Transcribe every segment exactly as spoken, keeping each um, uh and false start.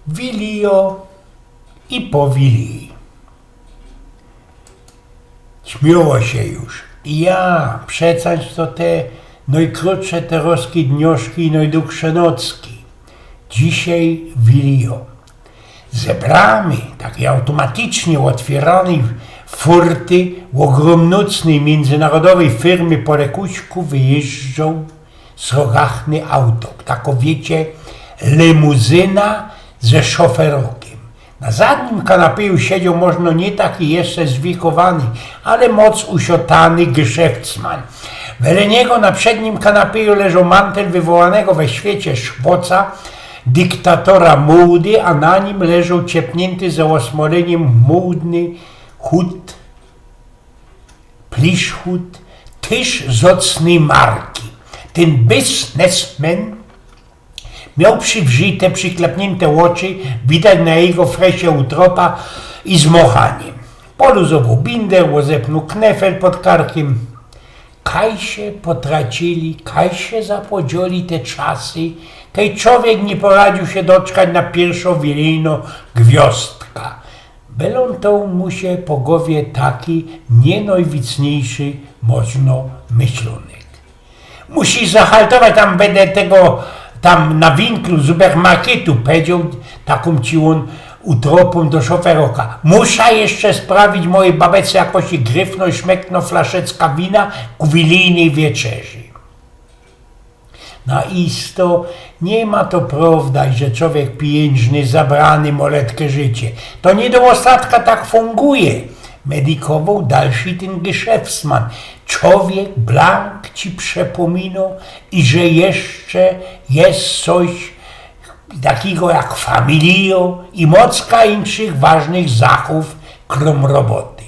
Wilio i po Wilii. Śmiało sie już. Ja, przecież to te nojkrōtsze terŏzki dnioszki i nojdugsze nocki. Dzisiej Wilio. Ze bramy, takij automatycznie ôtwieranyj furty ôgrōmnocnyj miyndzynarodowyj firmy po lekuśku wyjeżdżoł srogachny auto. Tako, wiycie, limuzyna ze szoferokym. Na zadnim kanapyju siedzioł możno niy taki jeszcze zwikowany, ale moc usiotany geszeftsman. Wele niego na przednim kanapyju leżoł mantel wywołanego we świecie szwoca, dyktatora mōłdy, a na nim leżoł ciepniynty ze ôsmolinyniym mōłdny chut, pliszchut, tyż zocnyj marki. Tyn biznesmen mioł przywrzyte, przyklepniynte ôczy, widać na jego fresie utropa i zmochanie. Poluzowoł binder, ôzepnōł knefel pod karkym. Kaj sie potracili, kaj sie zapodzieli te czasy, kej czowiek niy poradziōł sie doczkać na piyrszõ wilijnõ gwiōzdka. Belōntoł mu sie po gowie taki niynojwicniyjszy możno myślōnek. Musisz zahaltować tam, bydle tego tam na winklu supermarketu, pedzioł takōm cichōm utropōm do szoferoka. Musza jeszcze sprawić mojej babece jakoś gryfno i szmekno flaszeczka wina ku wilijnyj wieczerzy. Na isto niy ma to prowda, że czowiek pijyńżny zabrany mo letke życie. To niy do ôstatka tak funguje. Medykowoł dalszy tyn geszeftsman. Czowiek blank ci przepōmino, iże jeszcze je coś takigo jak familijo i mocka inkszych ważnych zachōw krōm roboty.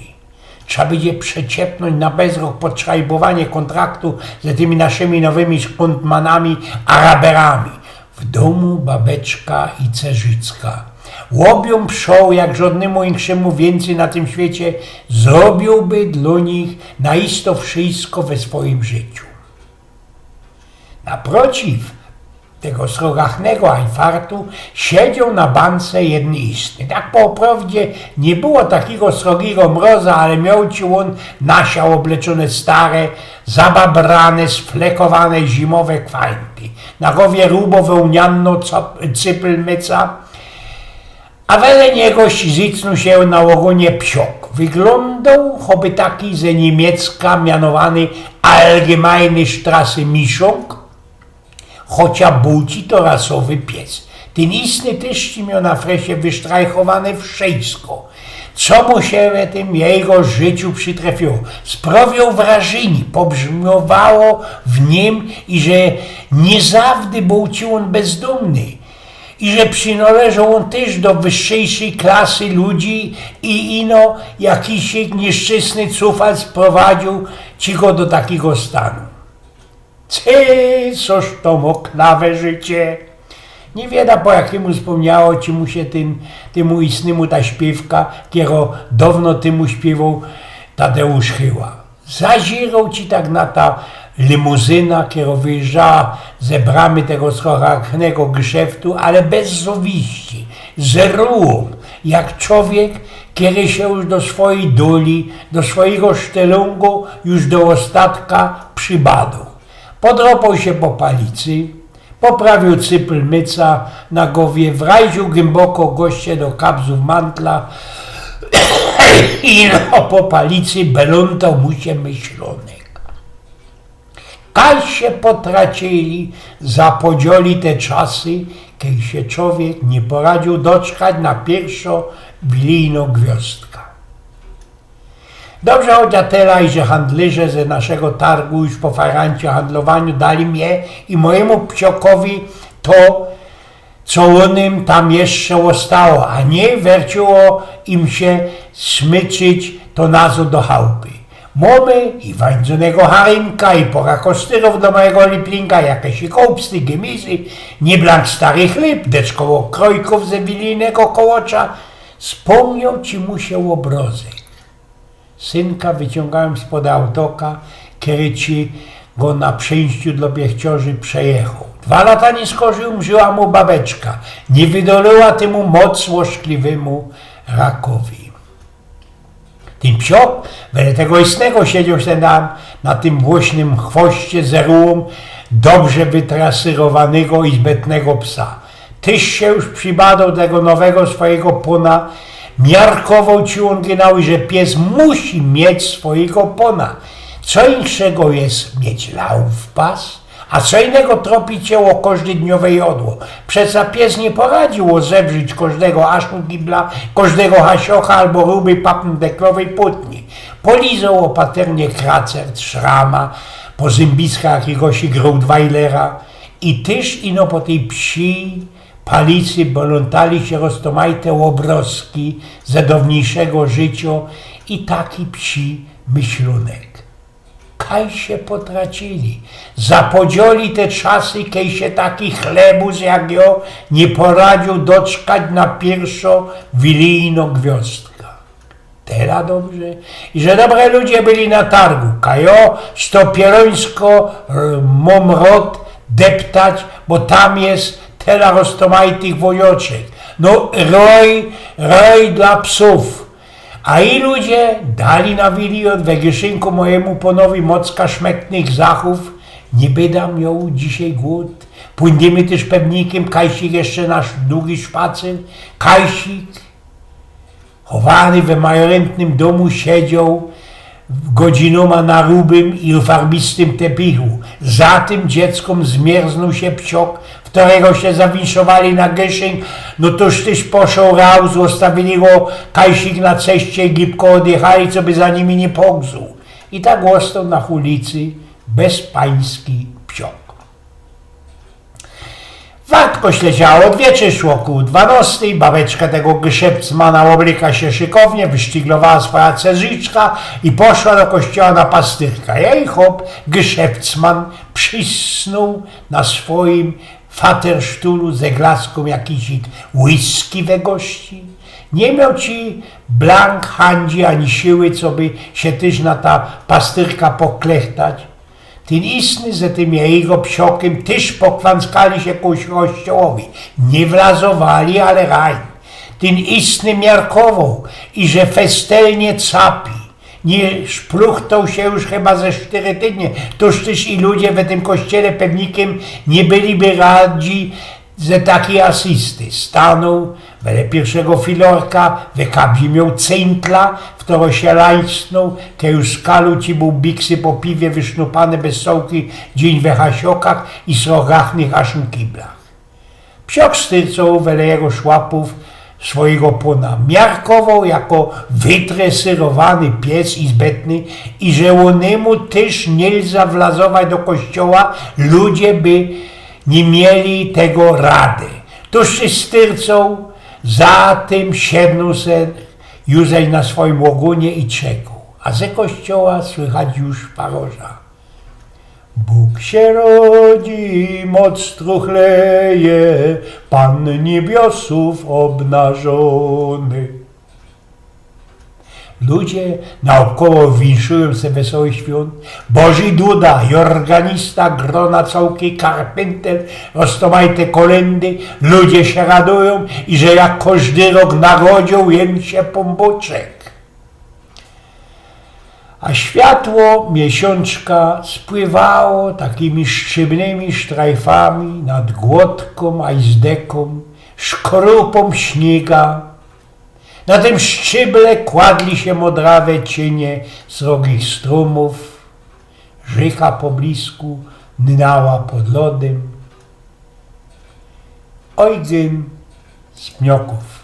Trza bydzie przeciepnōńć na bezrok podszrajbowanie kōntraktu ze tymi naszymi nowymi szkundmanami, Araberami. W dōmu babeczka i cerzycka ôbiōm przoł, jak żodnymu inkszymu wiyncyj na tym świecie, zrobiōłby dlō nich na isto wszysko we swojim życiu. Naprociw tego srogachnego ajfartu siedzioł na bance jedyn istny. Tak po prowdzie niy było takigo srogigo mroza, ale mioł ci ôn na sia ôbleczōne stare, zababrane, sflekowane zimowe kwańty. Na gowie rubo wełnianno co-, cypelmyca, a wele niego zycnōł sie na ôgōnie psiok. Wyglōndoł choby taki ze Niymiecka mianowany Allgemeine Straße Miszōnk, chocia bōł ci to rasowy pies. Tyn istny tyż ci mioł na fresie wysztrajchowane wszysko, co mu sie we tym jego życiu przytrefioło. Sprowioł wrażynie, pobrzmiowało w nim, iże niy zawdy bōł ci ôn bezdōmny, iże przinoleżoł ôn tyż do wyższyjszyj klasy ludzi i ino jakiś niyszczyśny cufel sprowadziył ci go do takigo stanu. Ty, coż to moknawe życie! Niy wieda, po jakimu spōmniało ci mu sie tyn, tymu istnymu ta śpiywka, kero downo tymu śpiywoł Tadeusz Chyła. Zaziroł ci tak na ta limuzyna, kero wyjeżdżała ze bramy tego srogachnego geszeftu, ale bez zawiści, z rułōm, jak czowiek, kery sie już do swojij duli, do swojigo sztelōngu już do ôstatka przibadōł. Podropoł sie po palicy, poprawiōł cypelmyca na gowie, wrajziōł głymboko goście do kapzōw mantla i no, po palicy belōntoł mu sie myślōnek. Kaj sie potracili, zapodzieli te czasy, kej sie czowiek niy poradziył doczkać na piyrszõ wilijnõ gwiōzdka. Dobrze chocia tela, iże handlyrze ze naszego targu już po fajrancie o handlowaniu dali mie i mojimu psiokowi to, co ônym tam jeszcze ôstało, a niy werciło im sie smyczyć to nazod do chałpy. Mōmy i wańdzōnego harinka, i pora kostyrōw do mojigo liplinga, jakeś i kołpsty, gymyzy, niy blank stary chlyb, deczko ôkrojkōw ze wilijnego kołocza. Spōmnioł ci mu sie ôbrozek. Synka wyciōngajōm spod autoka, kery ci go na przeńściu dlŏ piechciorzy przejechoł. Dwa lata niyskorzij umrziła mu babeczka. Niy wydolyła tymu moc złośliwymu rakowi. Tyn psiok, wedle tego istnego, siedzioł se tam na tym włośnym chwoście ze rułōm dobrze wytrasyrowanego i zbetnego psa. Tyż sie już przibadał tego nowego swojigo pōna, miarkowoł, ciōngnōł, że pies musi mieć swojigo pōna. Co inkszego je mieć lauf pas, a co inkszego tropić sie ô kożde dniowe jodło. Przeca pies niy poradził ôzewrzić kożdego asznkibla, kożdego hasiocha abo rubyj papndeklowyj putni. Polizoł ôpatrnie kracer, szrama, po zymbiskach jakigoś rottweilera i tyż ino po tyj psij palicy bolōntali sie roztōmajte ôbrozki ze downiejszego życio i taki psi myślōnek. Kaj sie potracili. Zapodzioli te czasy, kej sie taki chlebus jak jŏ niy poradziōł doczkać na piyrszŏ wilijnŏ gwiŏzdka. Tela dobrze, iże dobre ludzie byli na targu. Kaj jŏ sto pierōńsko, e, mōm rŏd deptać, bo tam je tela roztōmajtych wojŏczek. No, roj, roj dlŏ psōw. A i ludzie dali na wilijōn. We gyszynku mojimu pōnowi mocka szmeknych zachōw. Niy bydã mioł dzisiej głōd. Pōndymy tyż pewnikym, Kajsik jeszcze nasz dugi szpacyr. Kajsik, chowany we majorentnym dōmu, siedzioł godzinōma na rubym i farbistym tepichu. Za tym dzieckōm zmierznōł sie psiok, w kerego sie zawińszowali na gyszyn. No tōż tyż poszoł raus, ôstawili go Kajsik na ceście i gibko ôdjechali, coby za nimi niy pogzuł. I tak ôstoł na ulicy bezpański psiok. Wartkość leciała ôd wieczy, szło kōł dwanŏstyj, babeczka tego gyszepcmana ôblyka sie szykownie, wysztiglowała swoja cerziczka i poszła do kościoła na pastyrka. Jej chop, gyszepcman, przisnōł na swojim fatersztulu ze glaskōm jakijś whisky we gości. Niy mioł ci blank handzi ani siły, coby sie tyż na ta pastyrka poklechtać. Tyn istny ze tym jego psiokym tyż pokwanckali sie ku kościołowi. Niy wlazowali, ale rajn. Tyn istny miarkowoł, iże festelnie capi. Niy szpluchtoł sie już chyba ze sztyry tydnie. Tōż tyż i ludzie we tym kościele pewnikym niy byliby radzi, że taki asysty. Stanōł wele piyrszego filorka, we kabzie mioł cyntla, w kerego sie lańsnōł, kej już skaluci bōł biksy po piwie wysznupane bez sołki, dziyń we hasiokach i srogachnych asznkibla. Psiok styrcoł wele jego szłapōw swojigo pōna. Miarkowoł jako wytresyrowany pies i zbetny, iże ônymu tyż niy lza wlazować do kościoła, ludzie by niy mieli tego rady. Tōż tyż styrcoł, za tym siednōł se już na swojim ôgōnie i czekōł. A ze kościoła słychać już paroża. Bōg sie rodzi, moc truchleje, Pōn niebiosōw ôbnarzōny. Ludzie naôbkoło wińszujōm se wesołych świōnt. Bożi Duda, jorganista, grōna cołki, karpyntel, roztōmajte kolyndy. Ludzie sie radujōm, iże jak kożdy rok narodziōł im sie Pōnbōczek. A światło miesiōnczka spływało takimi szczibnymi sztrajfami nad Głodkōm, Ajdekōm, szkrupōm śniga. Na tym szczible kładli sie modrawe cienie srogich strōmōw. Rzyka po blisku nała pod lodym. Ojgyn z Pniokōw.